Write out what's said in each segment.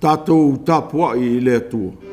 Tatou tapuai i le Atua.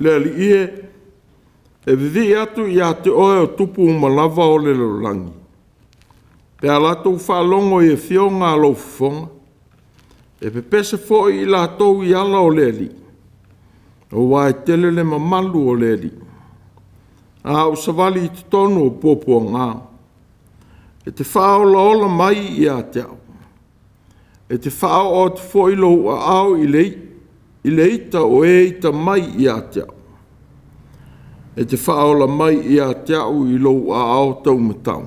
Le Alii e, e vivii atu ia te Oe o tupu uma lava o le lalolagi, pe a latou faalogo i afioga a lou fofoga, e pepese foi i latou i ala o le Alii, aua e tele le mamalu o le Alii. A ou savali i totonu o puapuaga, e te faaolaola mai ia te au, e te faaoo atu foi lou aao i le ita o e ita mai ia te au. E te faaola mai ia te au i lou aao taumatau.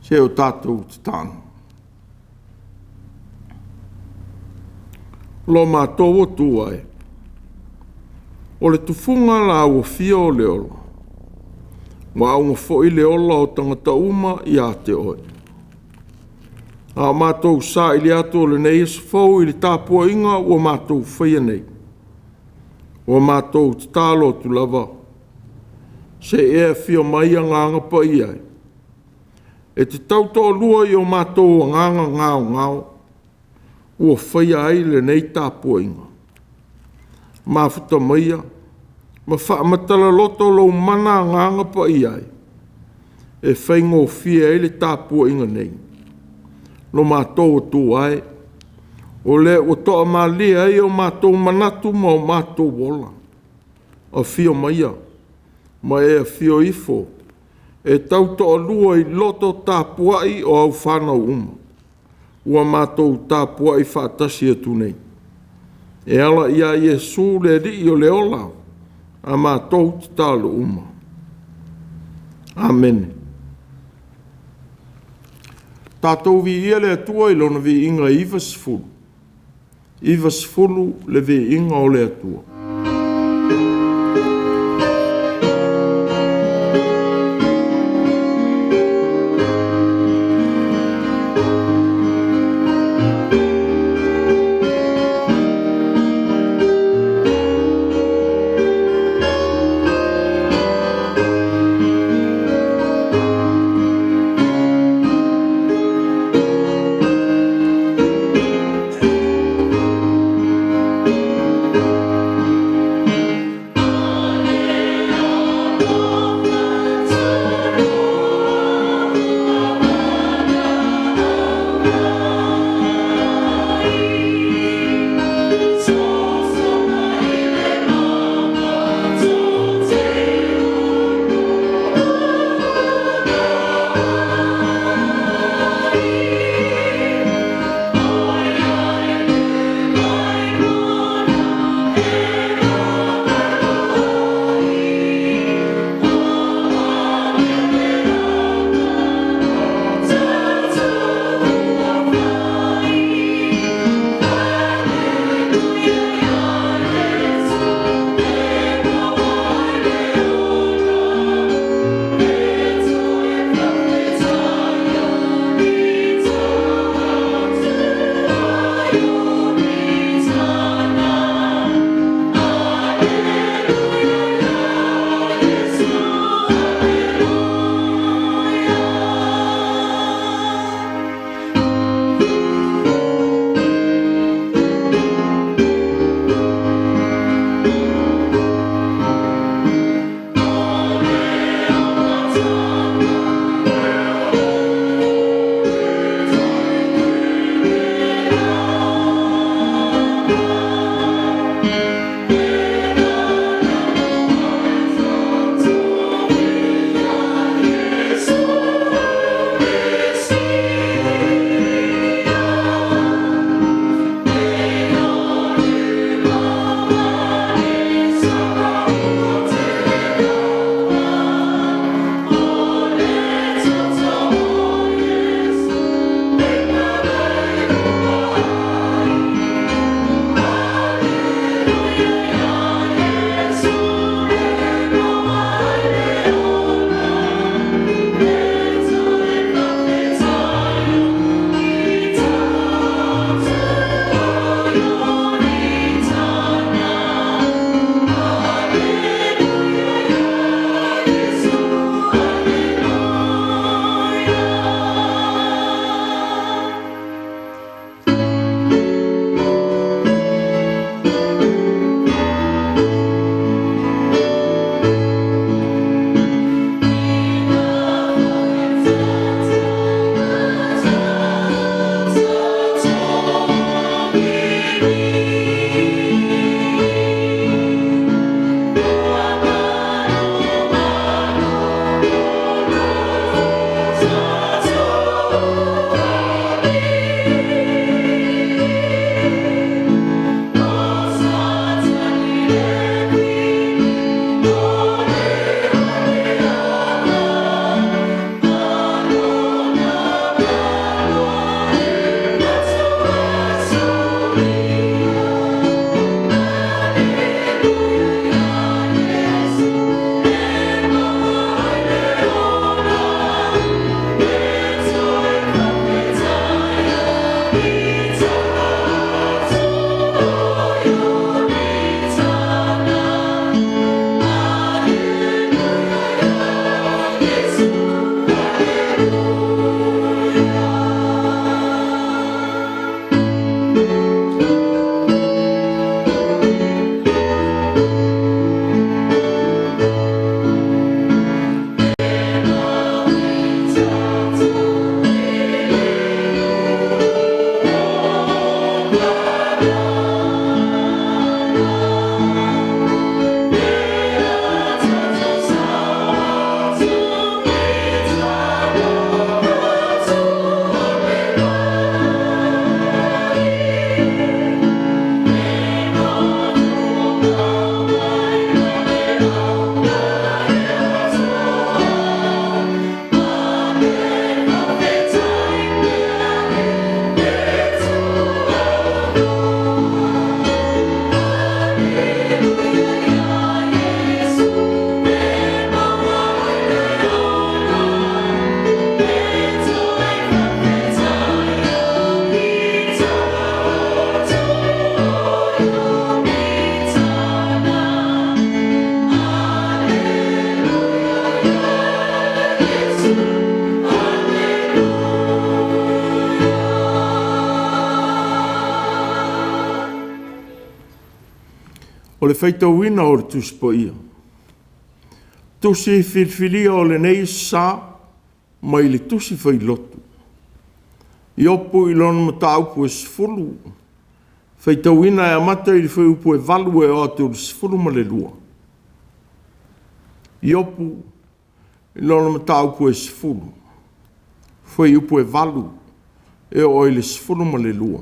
Se o tatou tatalo. Lo matou Atua e, o le tufuga lauofia o le ola, ua auga foi le ola o tagata uma ia te oe. A o matou saili atu o lenei aso fou i le tapuaiga ua matou faia nei, ua matou tatalo atu lava, se i e afio mai Agaga Paia e, e te tautoalua i o matou agaga gaogao ua faia ai lenei tapuaiga. Mafuta maia ma faamatala loto lou mana Agaga Paia e, e faigofie ai le tapuaiga nei. Lo matou Atua e, o le ua toamalie ai o matou manatu ma o matou ola, afio maia ma e afio ifo e tautoalua i loto tapuai o au fanau uma ua matou tapuai faatasi atu nei, e ala ia Iesu le Alii o le ola a matou tatalo uma. Amene. Tatou viia le Atua i Lona viiga e 90, 90 le viiga o le Atua. O le faitauina o le Tusi Paia, Tusi filifilia o lenei sa mai le Tusi Failotu, Iopu i lona mataupu e 10, faitauina e amata i le fuaiupu e 8 e oo atu i le 12. Iopu i lona mataupu e 10, fuaiupu e 8 e oo i le 12.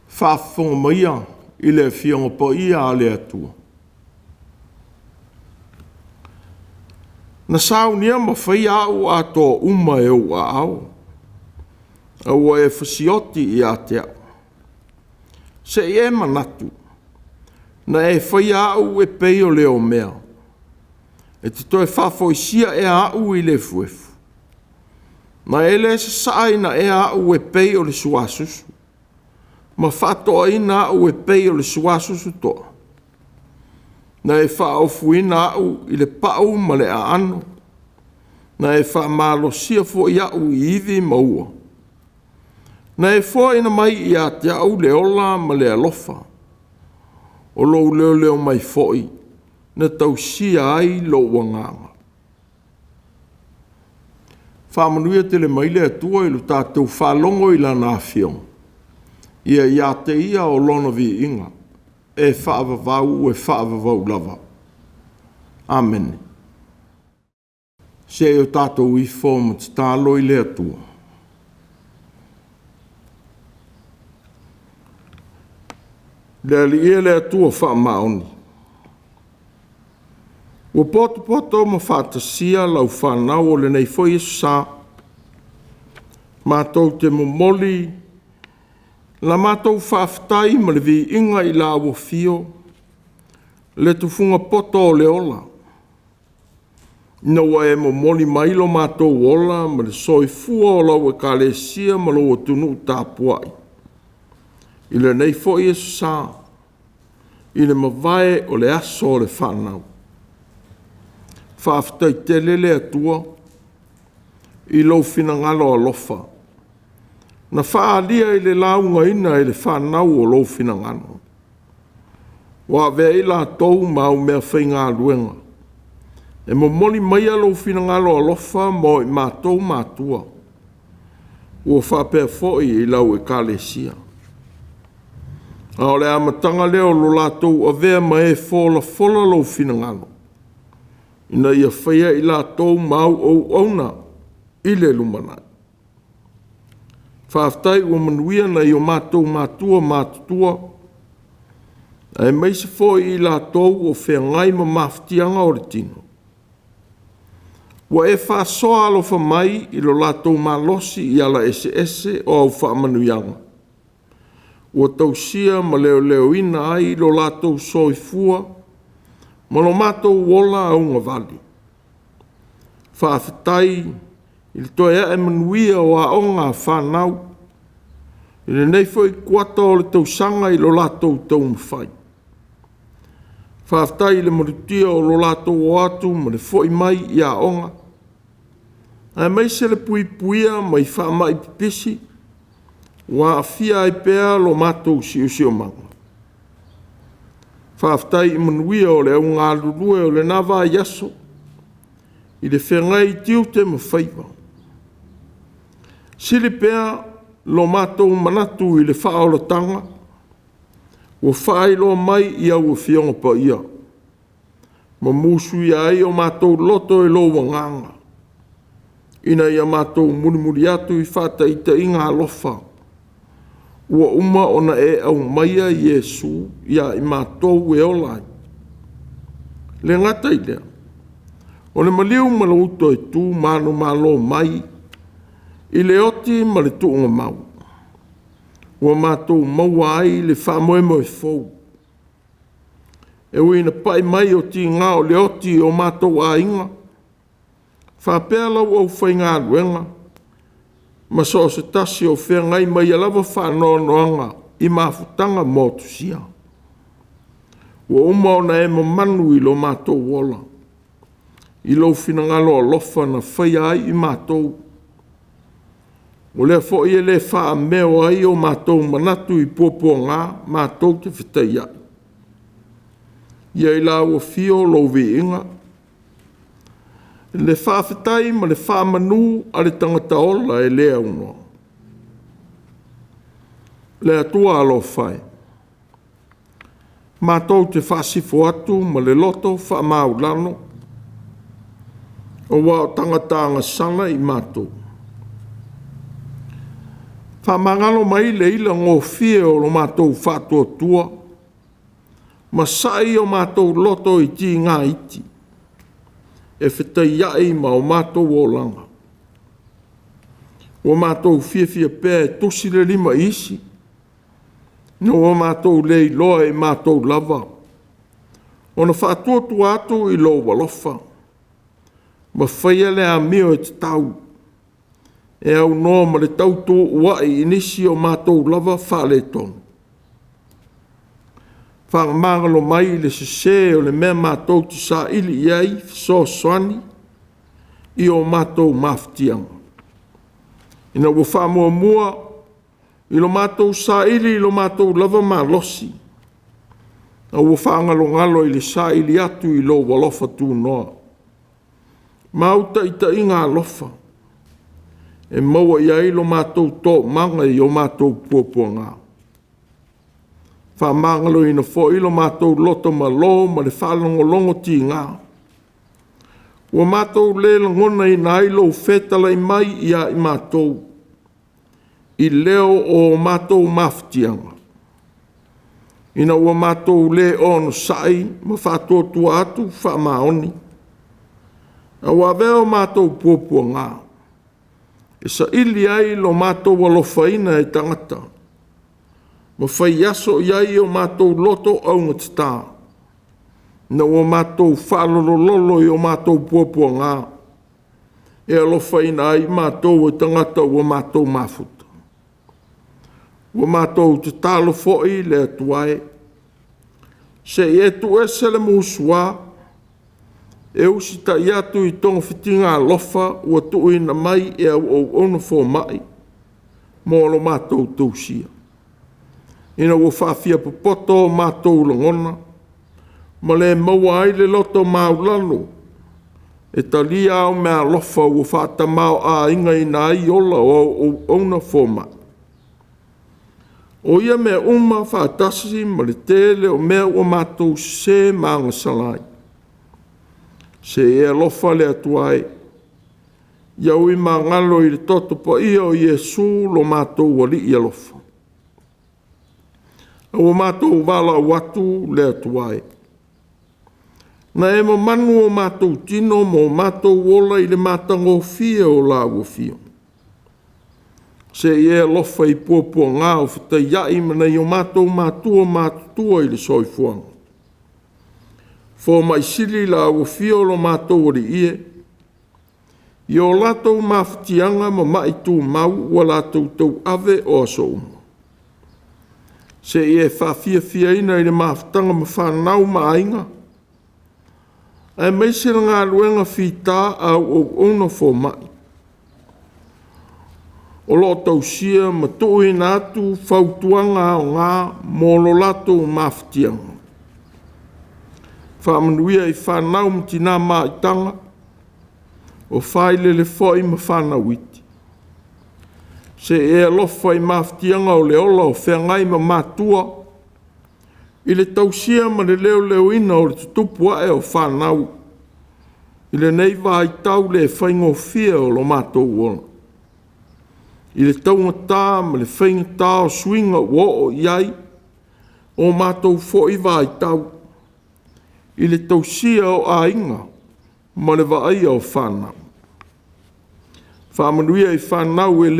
Faafofoga maia i le Afioga Paia a le Atua. Na saunia ma faia au atoa uma e ou aao, a ua e fasioti ia te au. Se i e manatu, na e faia au e pei o le omea, e te toe faafoisia ea au i le efuefu? Na e le sasaaina ea au e pei o le suasusu, ma faatoaina au e pei o le suasusu toa? Na e faaofuina au i le pau ma le aano, na e faamalosia foi au i ivi ma ua. Na e foaina mai ia te au le ola ma le alofa, o lou leoleo mai foi na tausia ai lou agaga. Faamanuia tele mai le Atua i lo tatou faalogo i Lana Afioga, ia ia te Ia o Lona viiga e faavavau e faavavau lava. Amene. Se i o tatou ifo ma tatalo i le Atua. Le Alii e le Atua faamaoni, ua potopoto ma faatasia lau fanau o lenei foi aso sa, matou te momoli la matou faafetai ma le viiga i la ua afio le tufuga poto o le ola, ina ua e momoli mai lo matou ola ma le soifua o lau Ekalesia ma lou atunuu tapuai i lenei foi aso sa, i le mavae o le aso o le fanau. Faafetai tele le Atua i lou finagalo alofa na faaalia i le laugaina e le fanau o lou finagalo, ua avea ai latou ma au meafaigaluega e momoli maia lou finagalo alofa mo i matou matua, ua faapea foi i lau Ekalesia. A o le amataga lea o lo latou avea ma e folafola lou finagalo, ina ia faia i latou ma au auauna i le lumanai. Faafetai ua manuia nai o matou matua matutua, aemaise foi i latou o feagai ma mafatiaga o le tino. Ua e faasoa alofa mai i lo latou malosi i ala eseese o au faamanuiaga, ua tausia ma leoleoina ai lo latou soifua ma lo matou ola augovale. Faafetai i le toe ae manuia o aoga a fanau i lenei foi kuata o le tausaga i lo latou taumafai. Faafetai i le malutia o lo latou o atu ma le foi mai i aoga, aemaise le puipuia mai faamai pipisi ua aafia ai pea lo matou siosiomaga. Faafetai i manuia o le au galulue o lena vaiaso i le feagai i tiute ma faiva. Sili pea lo matou manatu i le faaolataga ua faailoa mai i au Afioga Paia, ma musuia ai o matou loto e lou Agaga, ina ia matou mulimuli atu i faataitaiga alofa ua uma ona e aumaia Iesu ia i matou e ola ai. Le gata i lea, o le maliu ma lou uto e tu manumalo mai i le oti ma le tuugamau, ua matou maua ai le faamoemoe fou, e ui ina pai mai o tiga o le oti i o matou aiga, faapea lau aufaigaluega ma so o se tasi o feagai ma ia lava faanoanoaga i mafutaga motusia. Ua uma ona e mamanu i lo matou ola, i lou finagalo alofa na faia ai i matou. O lea foi e le faameo ai o matou manatu i puapuaga matou te fetaiai. Ia i lau afio lou viiga, le faafetai ma le faamanu a le tagata ola e le aunoa. Le Atua alofa e, matou te faasifo atu ma le loto faamaulalo, aua o tagata agasala i matou. Faamagalo mai le ila gofie o lo matou faatuatua, ma sa'i o matou loto i tiga iti, e fetaiai ma o matou olaga. Ua matou fiafia pea e tusi le lima i isi, ina ua matou le iloa e matou lava ona faatuatua atu i lou alofa, ma faia le amio e tatau e aunoa ma le tau tuuai i nisi o matou lava faaletonu. Faamagalo mai le sese o le mea matou te saili i ai fesoasoani i o matou mafatiaga, ina ua faamuamua i lo matou saili i lo matou lava malosi, a ua faagalogalo i le saili atu i lou alofa tunoa ma au taitaiga alofa e maua i ai lo matou toomaga i o matou puapuaga. Faamagaloina foi lo matou lotomalo ma le faalogologo tiga, ua matou le lagonaina ai lou fetalai mai ia i matou i leo o matou mafatiaga, ina ua matou le onosai ma faatuatua atu faamaoni, a ua avea o matou puapuaga e saili ai lo matou alofaina e tagata ma faiaso i ai o matou loto augatata, ina ua matou faalolololo i o matou puapuaga e alofaina ai matou e tagata ua matou mafuta. Ua matou tatalo foi le Atua e, se i e tuuese le musua e usitai atu i togafitiga alofa ua tuuina mai e au auauna foma'i mo lo matou tausia, ina ua faafiapopoto o matou lagona ma le maua ai le loto maualalo e talia ao meaalofa ua faatamaoaigaina ai ola o au auauna foma'i. O ia mea uma faatasi ma le tele o mea ua matou sese ma agasala ai, se i e alofa le Atua e, ia uimagalo i le toto paia o Iesu lo matou Alii alofa. Ua matou valaau atu le Atua e, na e mamanu o matou tino ma o matou ola i le matagofie o lau afio. Se i e alofa i puapuaga o fetaiai ma nai o matou matua matutua i le soifuaga. Fomai sili lau afio lo matou Alii e, i o latou mafatiaga ma mai tumau ua latou tauave o aso uma. Se i e faafiafiaina i le mafutaga ma fanau ma aiga, aemaise le galuega fita a au auauna foma'i o lo o tausia ma tuuina atu fautuaga aoga mo lo latou mafatiaga. Faamanuia i fanau ma tina maitaga, o failele foi ma fanau iti. Se i e alofa i mafatiaga o le ola o feagai ma matua i le tausia ma le leoleoina o le tutupu ae o fanau i lenei vaitau le faigofie o lo matou ola, i le taugata ma le faigata o suiga ua oo i ai o matou foi vaitau i le tausia o aiga ma le vaaia o fanau. Faamanuia i fanau i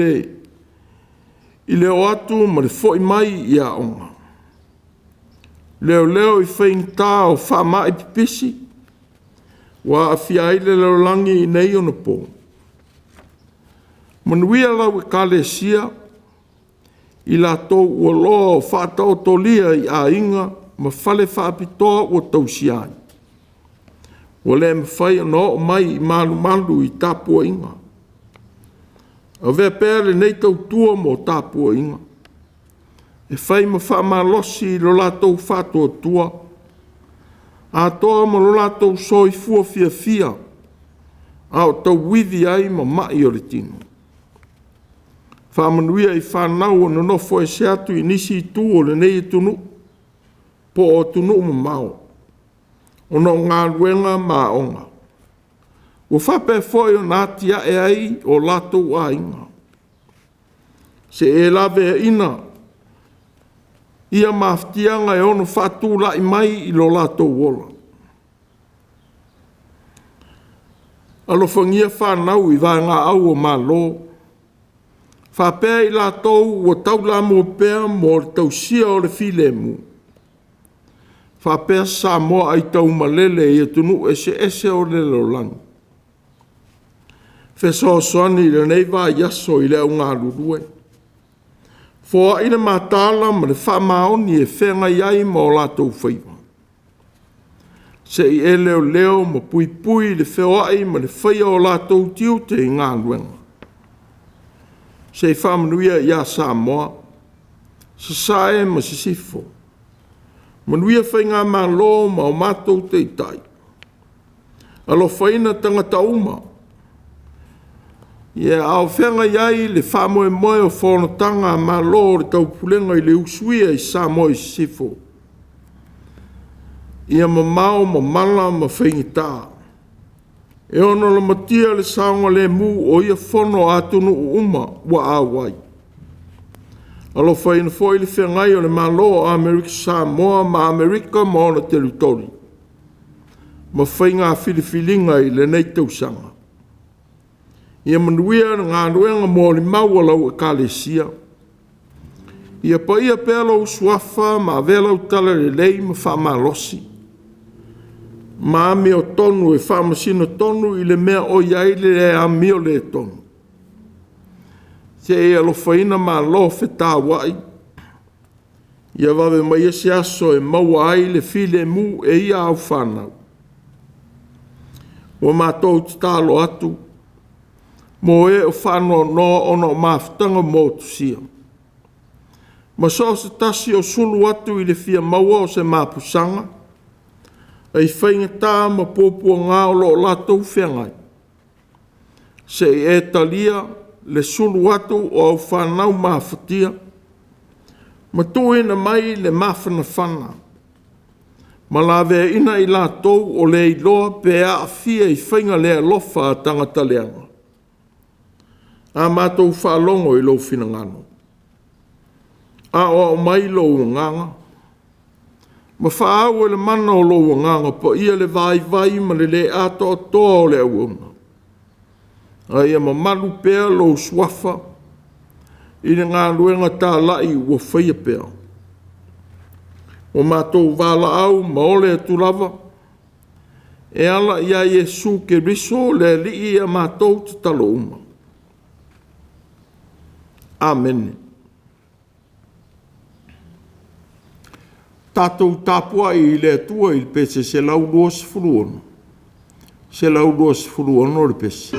le o atu ma le foi mai i aoga, leoleo i faigata o faamai pipisi ua aafia ai le lalolagi i nei ona po. Manuia lau Ekalesia i latou ua loa o faataotolia i aiga ma fale faapitoa ua tausia ai, ua le mafai ona oo mai i malumalu i tapuaiga. Avea pea lenei tautua mo tapuaiga e fai ma faamalosi i lo latou faatuatua. atoa ma lo latou soifua fiafia a o tauivi ai ma ma'i o le tino. Faamanuia i fanau o nonofo ese atu i nisi itu o lenei atunuu po o atunuu mamao ona o galuega ma aoga, ua faapea foi ona atiae ai o latou aiga. Seia e laveaiina ia mafatiaga e ono faatulai mai i lo latou ola. Alofagia fanau i vaegaau a Malo, faapea i latou ua taulamua pea mo le tausia o le filemu, faapea Samoa aitaumalele i atunuu eseese o le lalolagi. Fesoasoani i lenei vaiaso i le au galulue, foai le mataala ma le faamaoni e feagai ai ma o latou faiva. Se i e leoleo ma puipui le feoai ma le faia o latou tiute i galuega. Se i faamanuia ia Samoa, Sasae ma Sisifo, manuia Faigamalo ma o matou Taitai, alofaina tagata uma ia a o feagai ai le faamoemoe o Fonotaga a Malo o le Taupulega i le usuia i Samoa i Sisifo, ia mamao mamala ma faigata e ono lamatia le saogalemu o ia fono a atunuu uma ua auai. Alofaina foi le feagai o le Malo o Amerika Samoa ma Amerika ma ona Teletoli ma faiga filifiliga i lenei tausaga. Ia manuia le galuega molimau a lau Ekalesia. Ia paia pea lou Suafa ma avea lau talalelei ma faamalosi ma amiotonu e faamasino tonu i le mea o i ai le amioletonu. Se i e alofaina malo fetauai, ia vave maia se aso e maua ai le filemu e ia au fanau. Ua matou tatalo atu mo e o faanoanoa ona o mafutaga motusia, ma so o se tasi o sulu atu i le fia maua o se mapusaga i faigata ma puapuaga o lo o latou feagai, se i e talia le sulu atu o au fanau mafatia ma tuuina mai le mafanafana ma laveaiina i latou o le iloa pe aafia i faiga le alofa a tagata leaga. A matou faalogo i lou finagalo, aoao mai lou Agaga ma faaau e le mana o lou Agaga Paia le vaivai ma le le atoatoa o le auauna, a ia mamalu pea lou Suafa i le galuega talai ua faia pea. Ua matou valaau ma ole atu lava e ala ia Iesu Keriso le Alii a matou tatalo uma. Amene. Tatou tapuai i le Atua i le pese 126, 126 le pese.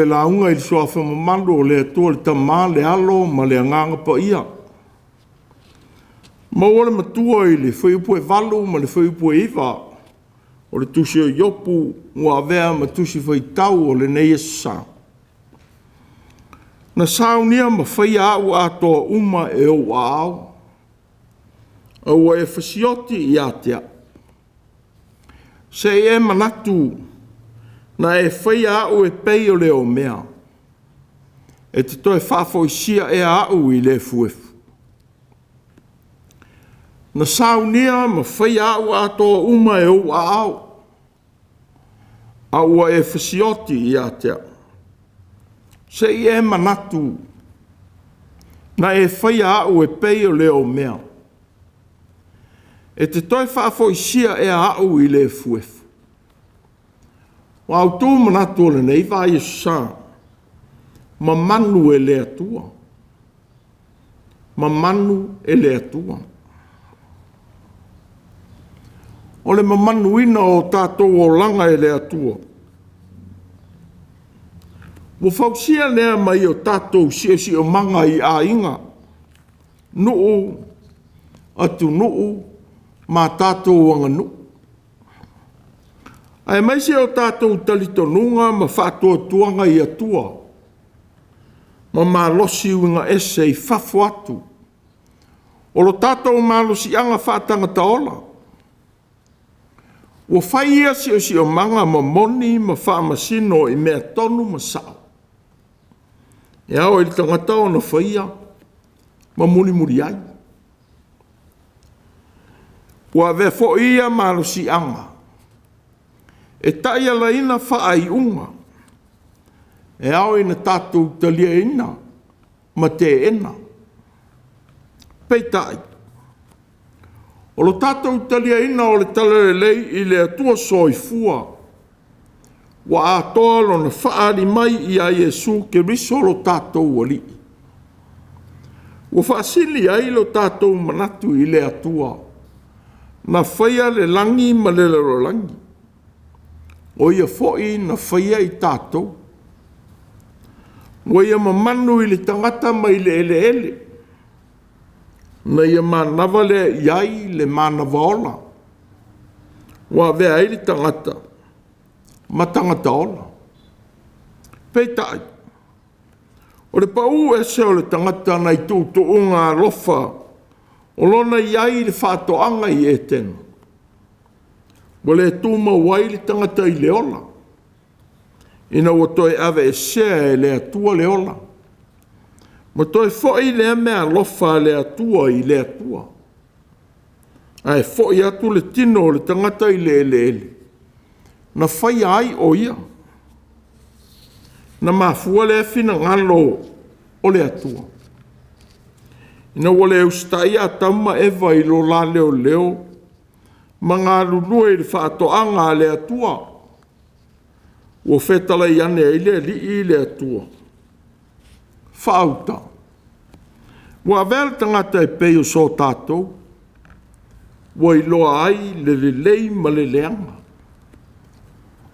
le lauga i le suafa mamalu o le Atua le Tama, le Alo ma le Agaga Paia. Maua le matua i le fuaiupu e 8 ma le fuaiupu e 9 o le tusi o Iopu ua avea ma tusi faitau o lenei aso sa. Na saunia ma faia au atoa uma e ou aao, a ua e fasioti ia te au. Se i e manatu na e faia au e pei o le omea, e te toe faafoisia ea au i le efuefu. Na saunia ma faia au atoa uma e ou aao, a ua e fasioti ia te au. Se i e manatu na e faia au e pei o le omea, e te toe faafoisia ea au i le efuefu. Ua autu manatu o lenei vaiaso sa, mamanu e le Atua, mamanu e le Atua. O le mamanuina o tatou olaga e le Atua, ua fausia lea mai o tatou siosiomaga i aiga, nuu, atunuu ma tatou aganuu, aemaise o tatou talitonuga ma faatuatuaga i Atua ma malosi uiga ese i fafo atu o lo tatou malosiaga faa-tagata ola. Ua fai ia siosiomaga ma moni ma faamasino i mea tonu ma sao, e ao i le tagata ona faia ma mulimuli ai. Ua avea foi ia malosiaga e taialaina faaiuga e ao ina tatou taliaina ma teena. Peitai, o lo tatou taliaina o le Talalelei i le Atua Soifua ua atoa lona faaali mai ia Iesu Keriso lo tatou Alii, ua faasili ai lo tatou manatu i le Atua na faia le lagi ma le lalolagi, o Ia foi na faia i tatou. Ua Ia mamanu i le tagata mai le eleele, na ia manava lea i ai le manava ola, ua avea ai le tagata ma tagata ola. Peitai, o le pau ese o le tagata nai tuutuuga alofa o lona i ai i le faatoaga i Etene, ua le tumau ai le tagata i le ola, ina ua toe aveesea e le Atua le ola, ma toe foi lea meaalofa a le Atua i le Atua, ae foi atu le tino o le tagata i le eleele na faia ai o ia. Na mafua lea finagalo o le Atua, ina ua le usitai Atamu ma Eva i lo la leoleo ma galulue i le faatoaga a le Atua, ua fetalai ane ai le Alii i le Atua, faauta, ua avea le tagata e pei o so tatou, ua iloa ai le lelei ma le leaga.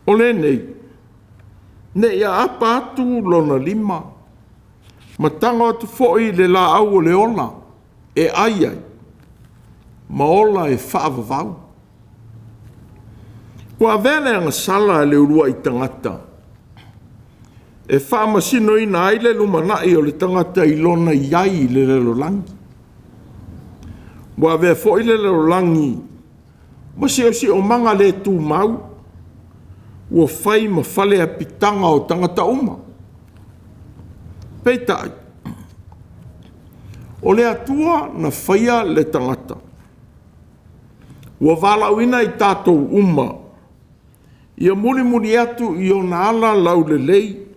O lenei, ne i aapa atu lona lima, ma tago atu foi i le laau o le ola e ai ai, ma ola e faavavau. Ua avea le agasala a le uluai tagata e faamasinoina ai le lumanai o le tagata i lona i ai i le lalolagi. Ua avea foi le lalolagi ma siosiomaga le tumau, ua fai ma fale apitaga o tagata uma. Peitai, o le Atua na faia le tagata, ua valaauina i tatou uma ia mulimuli atu i ona ala laulelei,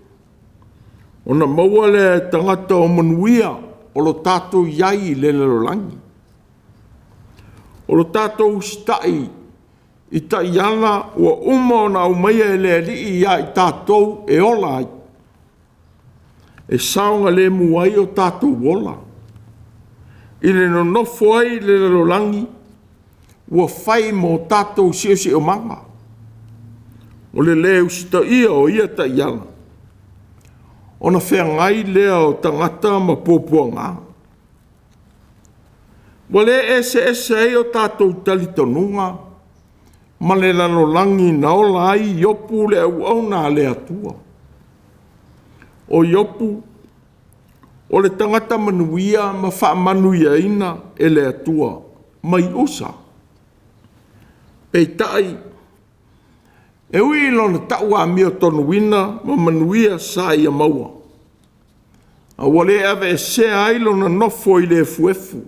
ona maua lea e tagata o manuia o lo tatou i ai i le lalolagi. O lo tatou usitai i taiala ua uma ona aumaia e le Alii ia i tatou e ola ai, e saogalemu ai o tatou ola, i le nonofo ai i le lalolagi ua fai mo tatou siosiomaga. O le le usitaia o ia taiala, ona feagai lea o tagata ma puapuaga. Ua le eseese ai o tatou talitonuga ma le lalolagi na ola ai Iopu le auauna a le Atua. O Iopu o le tagata manuia ma faamanuiaina e le Atua mai Usa. Peitai, e ui i lona tau amiotonuina ma manuia sa ia maua, a ua le aveesea ai lona nofo i le efuefu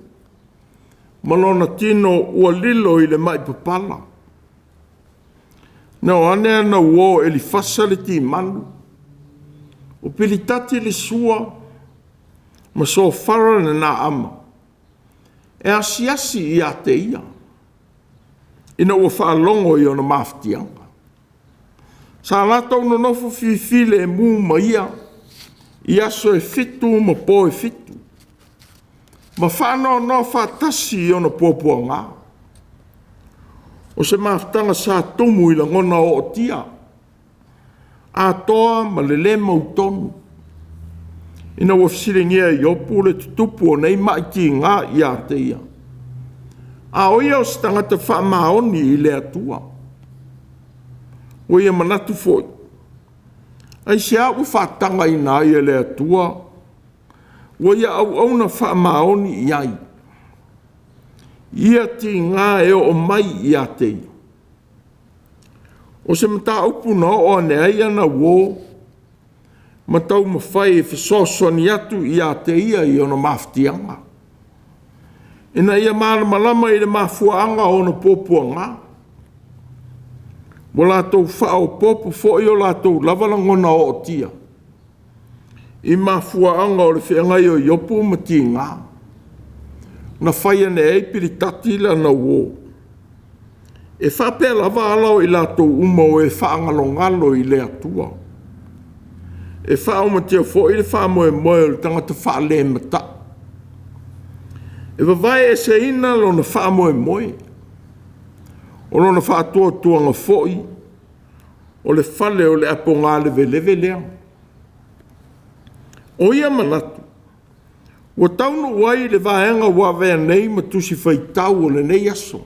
ma lona tino ua lilo i le mai papala. Na o ane ana uo o Elifasa le Timanu, o Pilitati le Sua ma Sofara le Naama, e asiasi ia te ia ina ua faalogo i ona mafatiaga. Sa latou nonofo fifilemu ma ia i aso e 7 ma po e 7, ma faanoanoa faatasi i ona puapuaga. O se mafutaga sa tumu i lagona ootia, atoa ma le le mautonu, ina ua fesiligia e Iopu le tutupu o nei mai tiga ia te ia, a o ia o se tagata faamaoni i le Atua. Ua ia manatu foi, aisea ua faatagaina ai e le Atua ua ia auauna faamaoni i ai, ia tiga e oo mai ia te ia. O se mataupu na oo ane ai ana uo ma taumafai e fesoasoani atu ia te ia i ona mafatiaga, ina ia malamalama i le mafuaaga o ona puapuaga. Ua latou faaopoopo foi o latou lava lagona ootia i mafuaaga o le feagai o Iopu ma tiga, na fai ane ai Pilitati lana uo. E faapea lava ala o i latou uma o e faagalogalo i le Atua. E faaumatia foi le faamoemoe o le tagata faalemata'u. E vavae eseina lona faamoemoe, o lona faatuatuaga foi o le fale o le apoga leveleve lea. O ia manatu ua taunuu ai le vaega ua avea nei ma tusi faitau o lenei aso,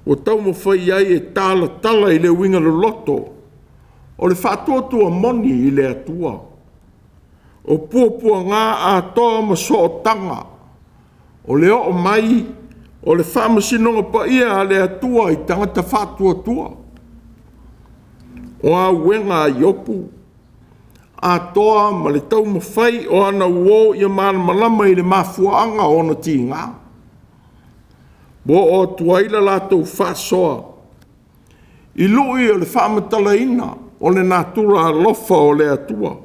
ua taumafai ai e talatala i le uiga loloto o le faatuatua moni i le Atua, o puapuaga atoa ma sootaga o le oo mai o le faamasinoga paia a le Atua i tagata faatuatua. O auega a Iopu atoa ma le taumafai o ana uo ia malamalama i le mafuaaga o ona tiga, ua oo atu ai la latou faasoa i lui o le faamatalaina o le natura alofa o le Atua,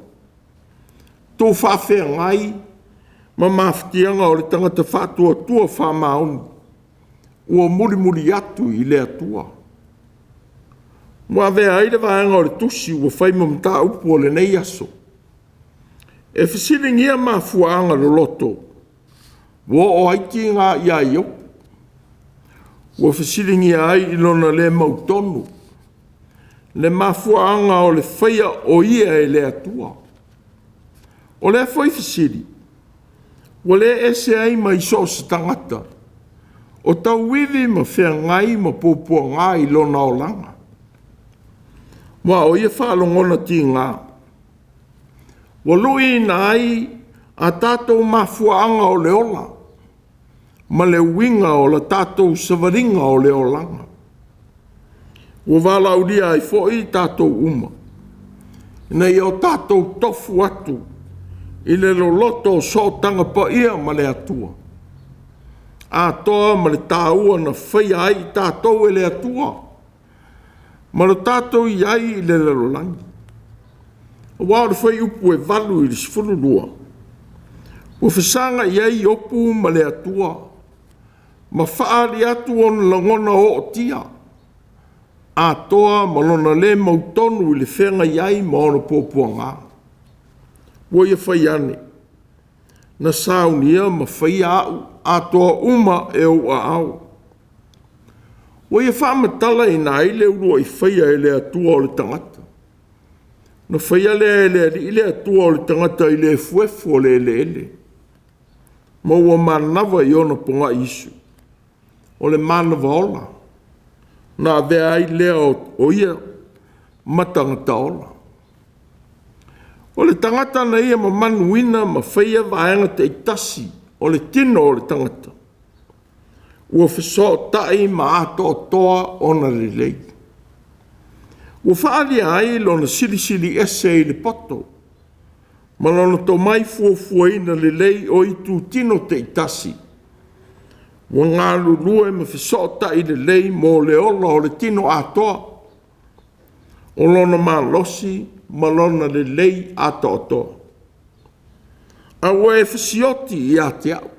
tuufaafeagai ma mafatiaga o le tagata faatuatua faamaoni ua mulimuli atu i le Atua. Ua avea ai le vaega o le tusi ua fai ma mataupu o lenei aso, e fesiligia mafuaaga loloto ua oo ai tiga ia Iopu, ua fesiligia ai i lona le mautonu le mafuaaga o le faia o ia e le Atua. O lea foi fesili ua le ese ai mai so o se tagata o tauivi ma feagai ma puapuaga i lona olaga. Aua o ia faalogona tiga ua luiina ai a tatou mafuaaga o le ola ma le uiga o le tatou savaliga o le olaga. Ua valaaulia ai foi i tatou uma ina ia o tatou tofu atu i le loloto o sootaga paia ma le Atua, atoa ma le taua na faia ai i tatou e le Atua ma lo tatou i ai i le lalolagi. Aua o le fuaiupu e 8 i le 12, ua fesagai ai Iopu ma le Atua ma faaali atu ona lagona ootia atoa ma lona le mautonu i le feagai ai ma ona puapuaga. Ua ia fai ane, na saunia ma faia au atoa uma e ou aao. Ua ia faamatalaina ai le uluai faia e le Atua o le tagata. Ona faia lea e le Alii le Atua o le tagata i le efuefu o le eleele, ma ua manava i ona pogaiisu, o le manava ola, ona avea ai lea o ia ma tagata ola. O le tagata na ia mamanuina ma faia vaega taitasi o le tino o le tagata, ua fesootai ma atoatoa ona lelei. Ua faaalia ai lona silisili ese i le poto ma lona tomai fuafuaina lelei o itutino taitasi ua galulue ma fesootai lelei mo le ola o le tino atoa, o lona malosi ma lona lelei atoatoa. A ua e fasioti ia te au,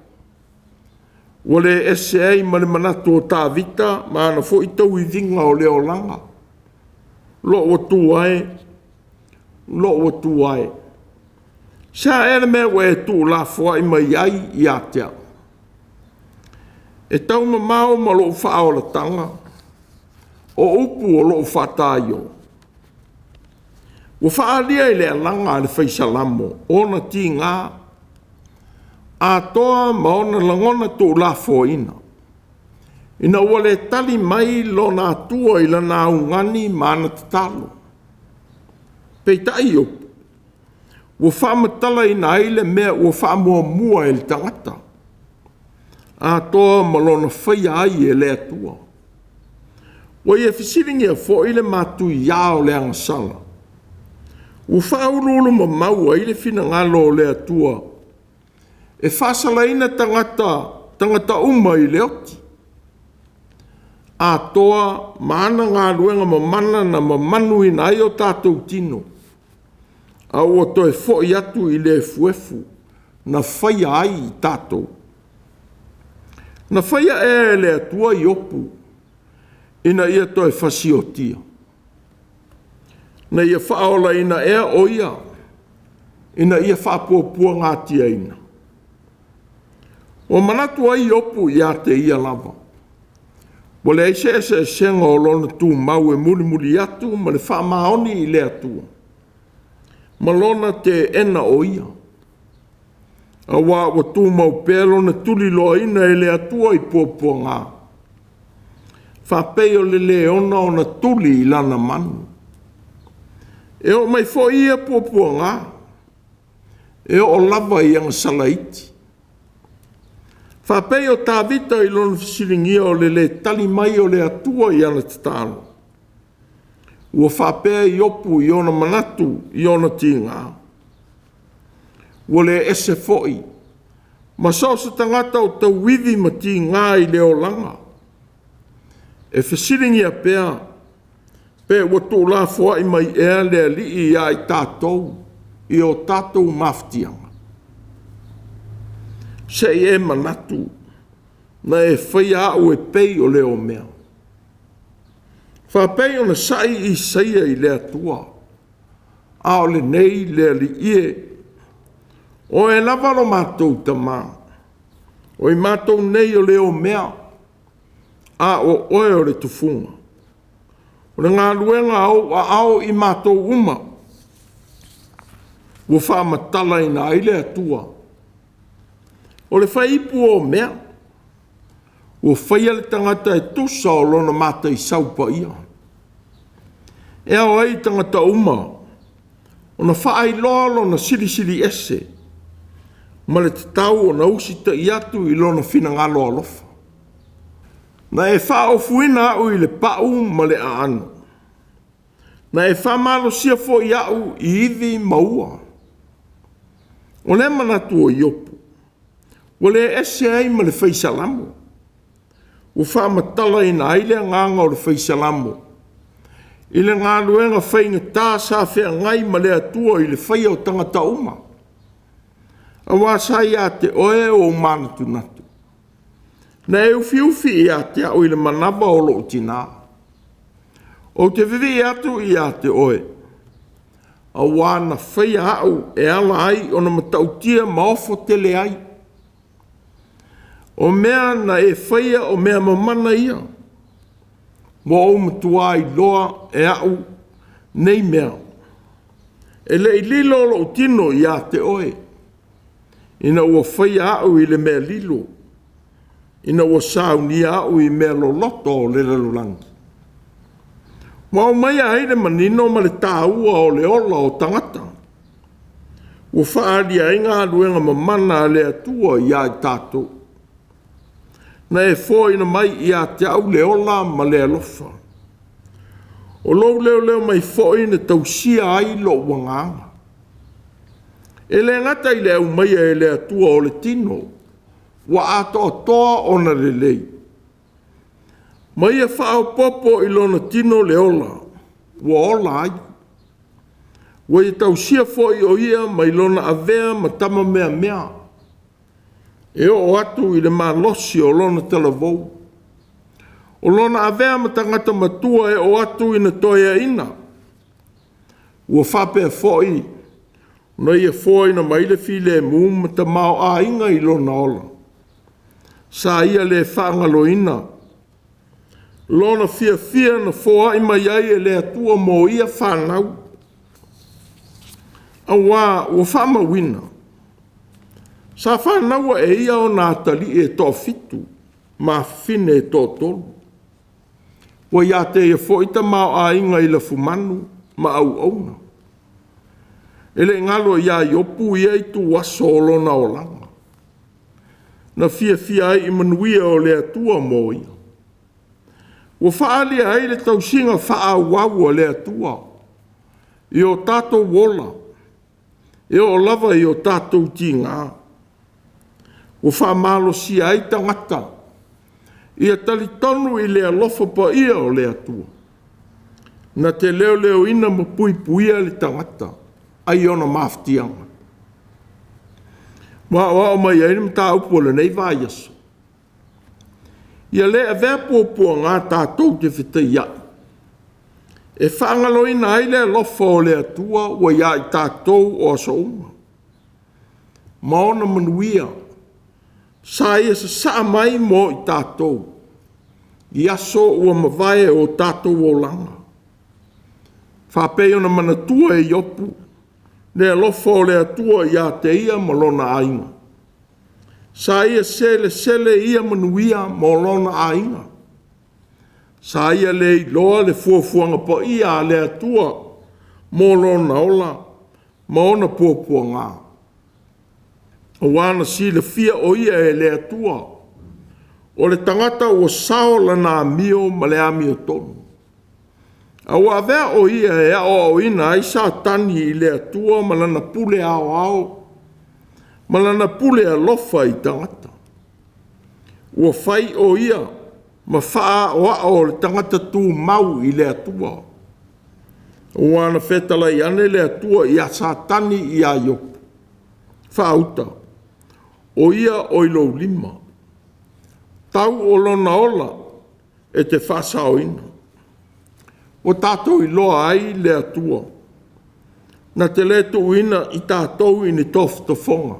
ua le ese ai ma le manatu o Tavita ma ana foi tauiviga o le olaga. Lou Atua e, lou Atua e, se a ea le mea ua e tuulafoai mai ai ia te au? E taumamao ma lou faaolataga, o upu o lou faataio. Ua faaalia i le alaga a le Fai Salamo ona tiga atoa ma ona lagona tuulafoaina, ina ua le tali mai lona Atua i lana augani ma ana tatalo. Peitai ua faamatalaina ai le mea ua faamuamua e le tagata, atoa ma lona faia ai e le Atua. Ua ia fesiligia foi le matuiā o le agasala, ua faauluulumamau ai le finagalo o le Atua e faasalaina tagata uma i le oti, atoa ma ana galuega mamana na mamanuina ai o tatou tino, a ua toe foi atu i le efuefu na faia ai i tatou. Na faia ea e le Atua Iopu ina ia toe fasiotia, na ia faaolaina ea o ia ina ia faapuapuagatiaina. Ua manatu ai Iopu ia te ia lava, ua leai se eseesega o lona tumau e mulimuli atu ma le faamaoni i le Atua, ma lona teena o ia, auā ua tumau pea lona tuliloaina e le Atua i puapuaga, faapei o le leona ona tuli i lana manu. E oo mai foi ia puapuaga, e oo lava i agasala iti. Faapei o Tavita i lona fesiligia o le lē tali mai o le Atua i ana tatalo, ua faapea Iopu i ona manatu i ona tiga, ua le ese foi ma so o se tagata o tauivi ma tiga i le olaga, e fesiligia pea pe ua tuulafoai mai ea le Alii ia i tatou i o tatou mafatiaga. Se i e manatu na e faia au e pei o le omea, faapei ona sa'i Isaia i le Atua, a o lenei le Alii e, o oe lava lo matou Tama, o i matou nei o le omea, a o oe o le tufuga. O le galuega a ou aao i matou uma, ua faamatalaina ai le Atua. O le faiipu o mea, ua faia le tagata e tusa o lona mataisau paia. E ao ai i tagata uma ona faailoa lona silisili ese ma le tatau ona usitai atu i lona finagalo alofa. Na e faaofuina au i le pau ma le aano, na e faamalosia foi au i ivi ma ua. O lea manatu o Iopu, ua le ese ai ma le Fai Salamo, ua faamatalaina ai le agaga o le Fai Salamo i le galuega faigata sa feagai ma le Atua i le faia o tagata uma, auā sa ia te oe ou manatunatu. Na e ufiufi ia te au i le manava o lou tinā. Ou te vivii atu ia te oe, auā na faia au e ala ai ona matautia ma ofo tele ai. O mea na e faia o mea mamana ia, ua ou matuā iloa e au nei mea. E le i lilo lou tino ia te oe, ina ua faia au i le mea lilo, ina ua saunia au i mea loloto o le lalolagi. Ua aumaia ai le manino ma le taua o le ola o tagata. Ua faaalia ai galuega mamana a le Atua ia i tatou. Na e foaina mai ia te au le ola ma le alofa. O lou leoleo mai foi na tausia ai lou agaga. E le gata i le aumaia e le Atua o le tino, ua atoatoa ona lelei, ma ia faaopoopo i lona tino le ola, ua ola ai. Ua ia tausia foi o ia mai lona avea ma tama meamea, e oo atu i le malosi o lona talavou. O lona avea ma tagata matua e oo atu ina toeaina. Ua faapea foi ona ia foaina mai le filemu ma tamaoaiga i lona ola. Sa ia le faagaloina lona fiafia na foai mai ai e le Atua mo ia fanau, aua ua faamauina, sa fanaua e ia ona atalii e toafitu ma afafine e toatolu. Ua ia te ia foi tamaoaiga i lafumanu ma auauna. E le i galo ia Iopu ia ituaso o lona olaga, na fiafia ai i manuia o le Atua mo ia. Ua faaalia ai le tausiga faaauau a le Atua i o tatou ola, e oo lava i o tatou tiga. Ua faamalosia ai tagata ia talitonu i le alofa paia o le Atua, na te leoleoina ma puipuia le tagata ai ona mafatiaga. Ua aoao mai ai le mataupu o lenei vaiaso. Ia le avea puapuaga tatou te fetaiai, e faagaloina ai le alofa o le Atua ua ia i tatou o aso uma, ma ona manuia sa ia sasaa mai mo i tatou i aso ua mavae o tatou olaga. Faapei ona manatua e Iopu le alofa o le Atua ia te ia ma lona aiga. Sa ia selesele ia manuia mo lona aiga. Sa ia le iloa le fuafuaga paia a le Atua mo lona ola ma ona puapuaga, aua na silafia o ia e le Atua, o le tagata ua sao lana amio ma le amiotonu. A ua avea o ia e aoaoina ai Satani i le Atua ma lana pule aoao ma lana pule alofa i tagata. Ua fai o ia ma faaaoao o le tagata tumau i le Atua. Ua na fetalai ane le Atua ia Satani ia Iopu, faauta, o ia o i lou lima, tau o lona ola e te faasaoina. Ua tatou iloa ai le Atua, na te le tuuina i tatou i ni tofotofoga,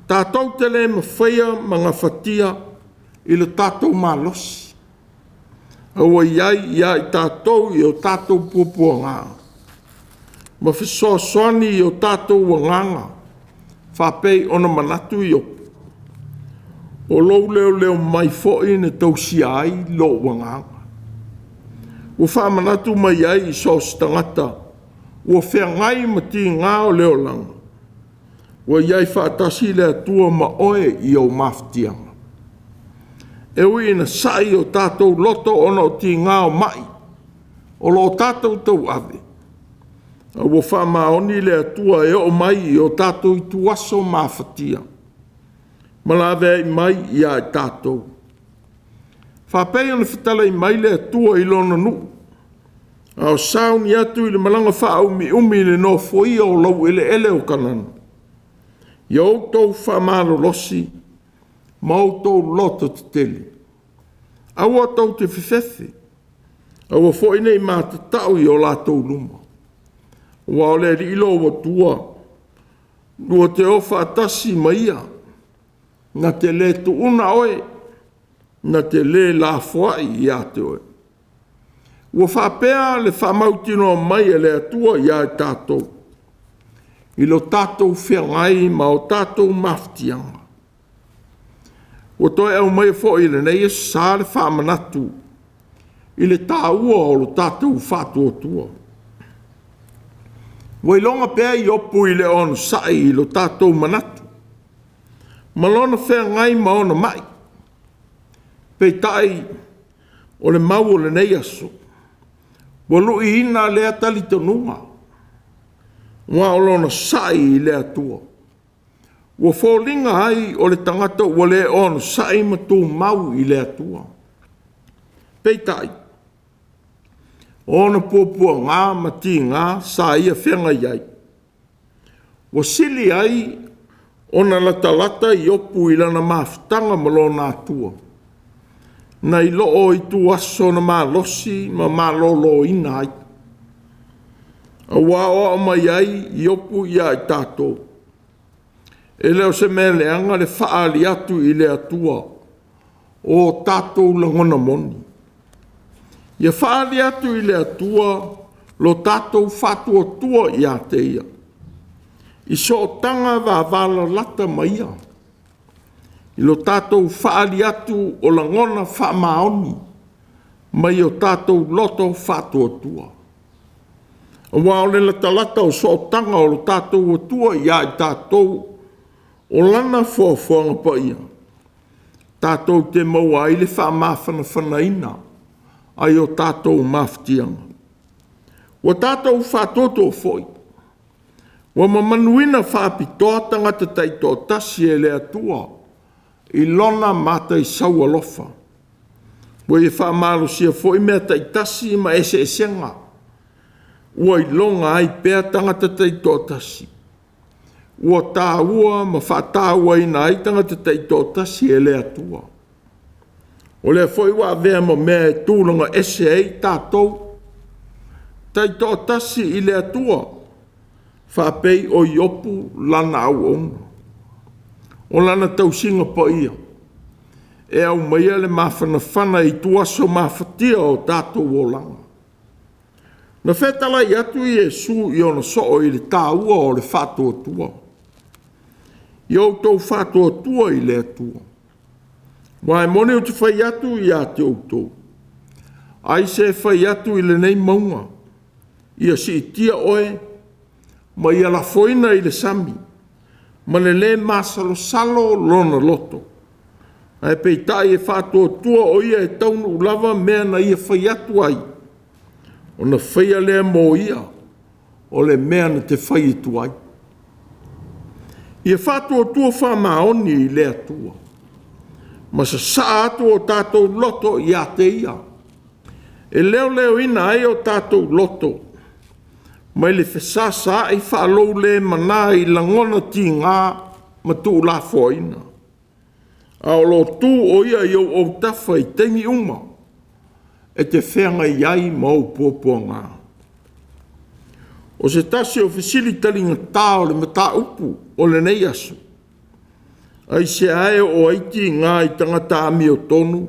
tatou te le mafaia ma gafatia i le tatou malosi, a ua i ai ia i tatou i o tatou puapuaga ma fesoasoani i o tatou agaga, faapei ona manatu Iopu, o lou leoleo mai foi na tausia ai lou agaga. Ua faamanatu mai ai i so o se tagata ua feagai ma tiga o le olaga, ua i ai faatasi le Atua ma oe i ou mafatiaga. E ui ina sai o tatou loto ona o tiga o mai o lo o tatou tauave, a ua faamaoni le Atua e oo mai i o tatou ituaso mafatia ma laveai mai ia i tatou. Faapei ona fetalai mai le Atua i lona nuu, a o sauni atu i le malaga faaumiumi i le nofoia o laueleele o Kanana, ia outou faamalolosi ma outou loto tetele. Aua tou te fefefe, aua foi ne i matatau i o latou luma, aua o le Alii lo Atua, lua te o faatasi ma Ia, na te le tuuna oe, na te le lafoai ia te oe. Ua faapea le faamautinoa mai e le Atua ia i tatou. i lo tatou feagai ma o tatou mafatiaga. Ua toe aumaia foi i lenei Aso Sa le faamanatu i le taua o lo tatou faatuatua. Ua iloga pea Iopu i le onosai i lo tatou manatu ma lona feagai ma ona mai. Peitai o le mau o lenei aso, ua luiina lea talitonuga, aua o lona sai i le Atua ua foliga ai o le tagata ua le onosai ma tumau i le Atua. Peitai, o ona puapuaga ma tiga sa ia feagai ai, ua sili ai ona latalata Iopu i lana mafutaga ma lona Atua, nai lo ituaso na malosi ma maloloina ai. Ua aoao mai ai Iopu ia i tatou, e le o se mea leaga le faaali atu i le Atua o tatou lagona moni. Ia faaali atu i le Atua lo tatou faatuatua ia te Ia, i sootaga vavalalata ma Ia, i lo tatou faaali atu o lagona faamaoni mai o tatou loto faatuatua. Aua o le latalata o sootaga o lo tatou Atua ia i tatou, o lana foafoaga paia, tatou te maua ai le faamafanafanaina ai o tatou mafatiaga. Ua tatou faatuatua foi, ua mamanuina faapitoa tagata taitoatasi e le Atua i lona mataisau alofa, ua ia faamalosia foi mea taitasi ma eseesega ua iloga ai pea tagata taitoatasi, ua taua ma faatauaina ai tagata taitoatasi e le Atua. O lea foi ua avea ma mea e tulaga ese ai tatou taitoatasi i le Atua, faapei o Iopu lana auauna. O lana tausiga paia e aumaia le mafanafana i ituaso mafatia o tatou olaga. Na fetalai atu Iesu i ona soo i le taua o le faatuatua. Ia outou faatuatua i le Atua. Aua e moni ou te fai atu ia te outou, ai se fai atu i lenei mauga, ia siitia oe ma ia lafoina i le sami, ma le lē masalosalo lona loto, ae peitai e faatuatua o ia e taunuu lava mea na ia fai atu ai, ona faia lea mo ia o le mea na te fai atu ai. Ia faatuatua faamaoni i le Atua, ma sasaa atu o tatou loto ia te Ia, e leoleoina ai o tatou loto mai le fesasaai faalou-le-mana i lagona tiga ma tuulafoaiina, a o lo o tu o Ia i ou autafa i taimi uma e te feagai ai ma ou puapuaga. O se tasi o fesili taligata o le mataupu o lenei aso, aisea e oo ai tiga i tagata amiotonu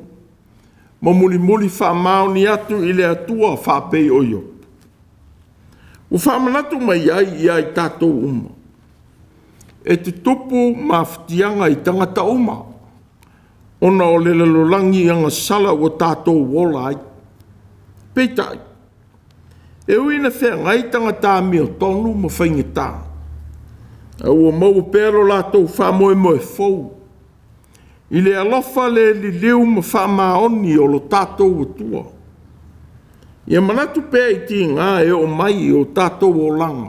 ma mulimuli faamaoni atu i le Atua faapei o Iopu? Ua faamanatu mai ai ia i tatou uma, e tutupu mafatiaga i tagata uma ona o le lalolagi agasala ua tatou ola ai. Peitai, e ui ina feagai tagata amiotonu ma faigata, a ua maua pea lo latou faamoemoe fou i le alofa le liliu ma faamaoni o lo tatou Atua. Ia manatu pea i tiga e oo mai i o tatou olaga,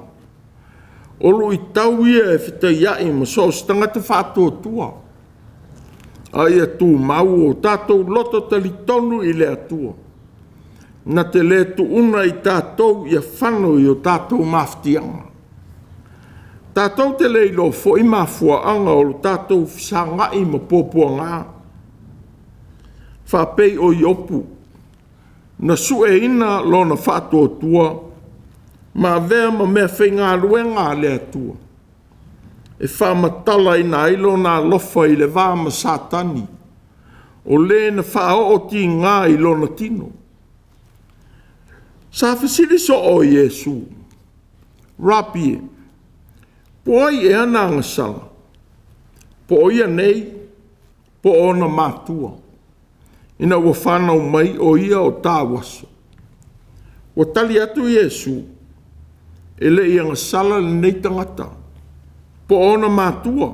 o luitau ia e fetaiai ma so o se tagata faatuatua, a ia tumau o tatou loto talitonu i le Atua, na te le tuuna i tatou ia fano i o tatou mafatiaga. Tatou te le iloa foi mafuaaga o lo tatou fesagai ma puapuaga, faapei o Iopu na sueina lona faatuatua ma avea ma meafaigaluega a le Atua e faamatalaina ai lona alofa i le va ma Satani, o le na faaoo tiga i lona tino. Sa fesili soo o Iesu, “Rapi e, Po o ai ea na agasala, po o ia nei, po o ona matua, ina ua fanau mai o ia o ta uaso? Ua tali atu Iesu, e le i agasala lenei tagata, po o ona matua,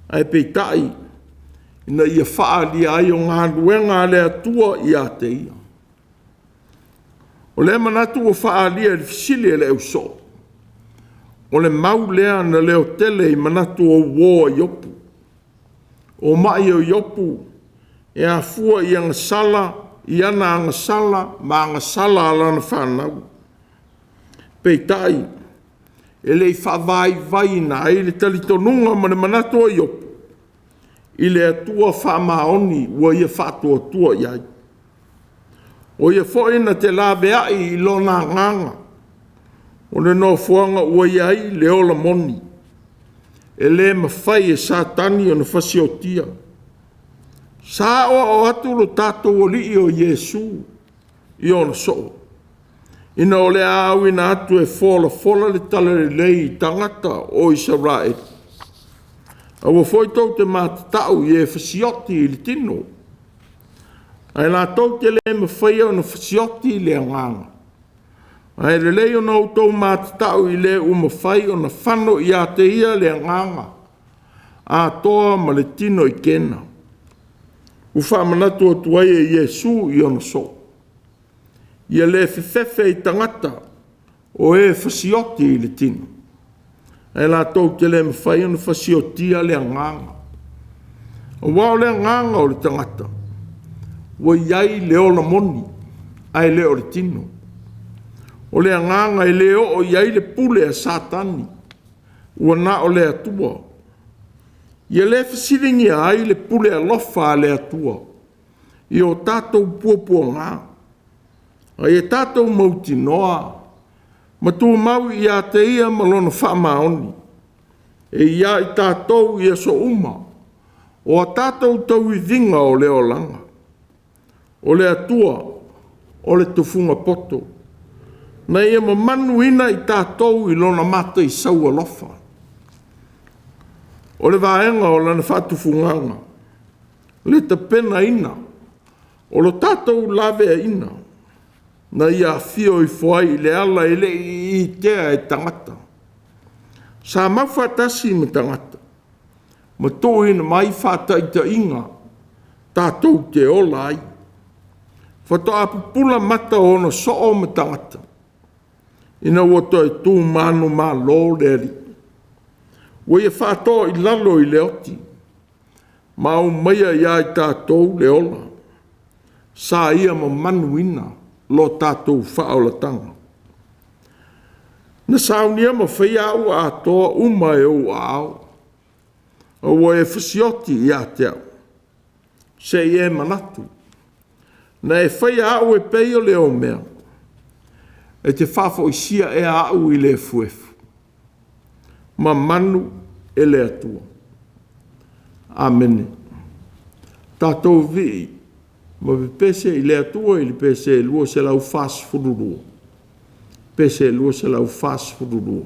ae peitai ina ia faaalia ai o galuega a le Atua ia te ia. O lea manatu ua faaalia i le fesili a le ausoo, o le mau lea na leotele i manatu o uo a Iopu. O mai o Iopu e afua i agasala, i ana agasala ma agasala a lana fanau. Peitai, e le i faavaivaiina ai le talitonuga ma le manatu o Iopu i le Atua faamaoni ua ia faatuatua i ai. O ia foi na te laveai i lona agaga o le nofoaga ua i ai le ola moni, e le mafai e Satani ona fasiotia. Sa aoao atu lo tatou Alii o Iesu i ona soo, ina o le a auina atu e folafola le Talalelei i tagata o Isaraelu, aua foi tou te matatau i e fasioti i le tino, ae latou te le mafaia ona fasioti le agaga. Ae lelei ona outou matatau i le ua mafai ona fano ia te ia le agaga atoa ma le tino i Kena. Ua faamanatu atu ai e Iesu i ona soo, ia le fefefe i tagata o e fasioti i le tino, ae latou te le mafai ona fasiotia le agaga. Aua o le agaga o le tagata ua i ai le ola moni, ae le o le tino. O le agaga e le oo i ai le pule a Satani, ua na o le Atua. Ia le fesiligia ai le pule alofa a le Atua i o tatou puapuaga, a ia tatou mautinoa ma tumau ia te Ia ma Lona faamaoni, e i ai tatou i aso uma o a tatou tauiviga o le olaga. O le Atua o le tufuga poto, na Ia mamanuina i tatou i Lona mataisau alofa. O le vaega o Lana faatufugaga, le tapenaina o lo tatou laveaiina, na Ia afio ifo ai i le ala e le i itea e tagata, sa mau faatasi ma tagata, ma tuuina mai faataitaiga tatou te ola ai. Faatoa pupula mata o ona soo ma tagata, ina ua toe tu manumalo le Alii. Ua ia faatoa i lalo i le oti ma aumaia ia i tatou le ola. Sa Ia mamanuina lo tatou faaolataga. Na saunia ma faia au atoa uma e ou aao, a ua e fasioti ia te au, se i e manatu. Na e faia au e pei o le omea, e te faafoisia ea au i le efuefu. Mamanu e le Atua. Amene. Tatou vivii ma pepese i le Atua i le pese 242, pese 242.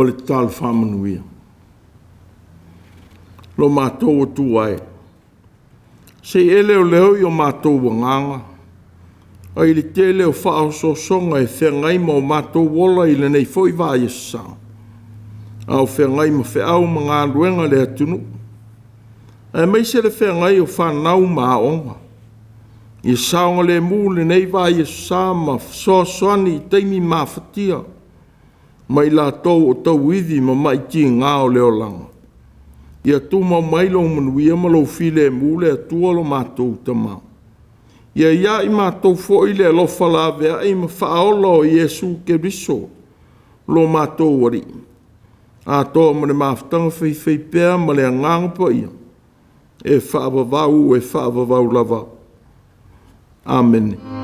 O le tatalo faamanuia. Lo matou Atua e, se i e leoleo i o matou agaga ai le tele o faaosoosoga e feagai ma o matou ola i lenei foi vaiaso sa, a o feagai ma feau ma galuega a le atunuu, aemaise le feagai o fanau ma aoga. Ia saogalemu lenei vaiaso sa ma fesoasoani i taimi mafatia ma i latou o tauivi ma mai tiga o le olaga. Ia tumau mai lou manuia ma lou filemu le Atua lo matou Tama. Ia ia i matou foi le alofa laveai ma faaola o Iesu Keriso lo matou Alii, atoa ma le mafutaga faifaipea ma le Agaga Paia, e faavavau e faavavau lava. Amene.